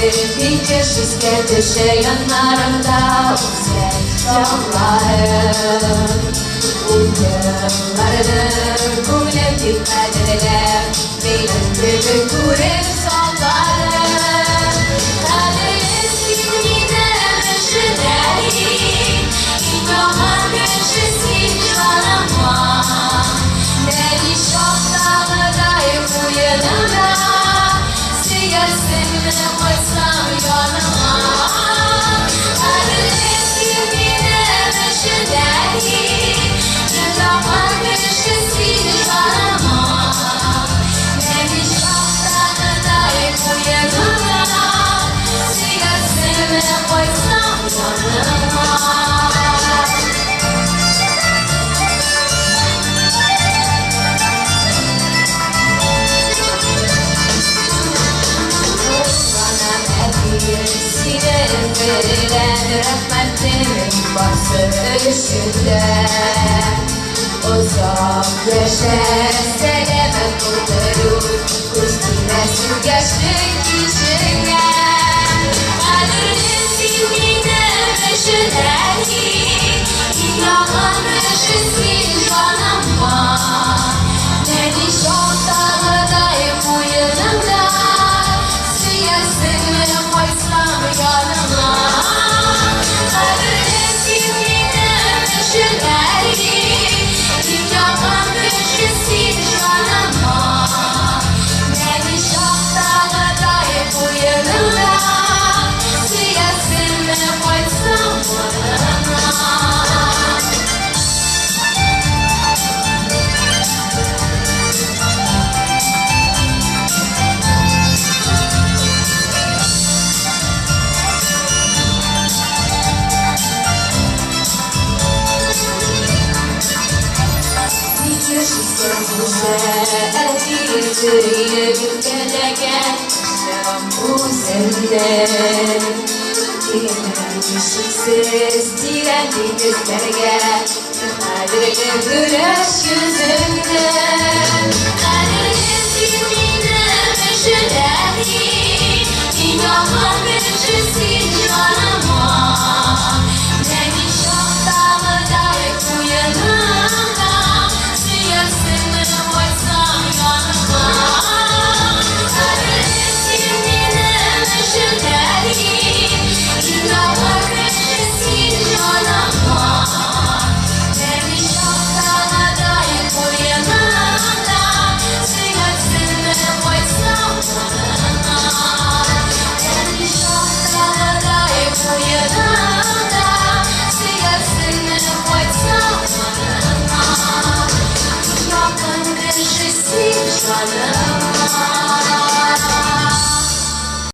Бик искә төшә яннарымда үскән чакларым. Ул елларны күңелем бик кадерләп, минем кебек күреп сакларым. Кадерле син минем өчен әни, иң якын кеше син җаныма. Нәни чактагыдай куенымда сөярсеңме кайтсам яныма. Кадерле син минем өчен әни, иң якын кеше син җаныма. Нәни чактагыдай куенымда сөярсеңме кайтсам яныма. Синең белән рәхмәтемең барсы өчен дә. Озак яшә, сәламәт булдыру, күз тимәсен яшьлек кичеңә. Кадерле син минем өчен әни, иң якын кеше син җаныма. Нәни чактагыдай куенымда сөярсеңме кайтсам яныма. Кадерле син минем өчен әни, иң якын кеше син җаныма. Нәни чактагыдай куенымда сөярсеңме кайтсам яныма. Әти сөеп үткәләгән үземне. Тирән шиксез тирән диңгезләргә кадерле гөләш йөзеңне. Кадерле син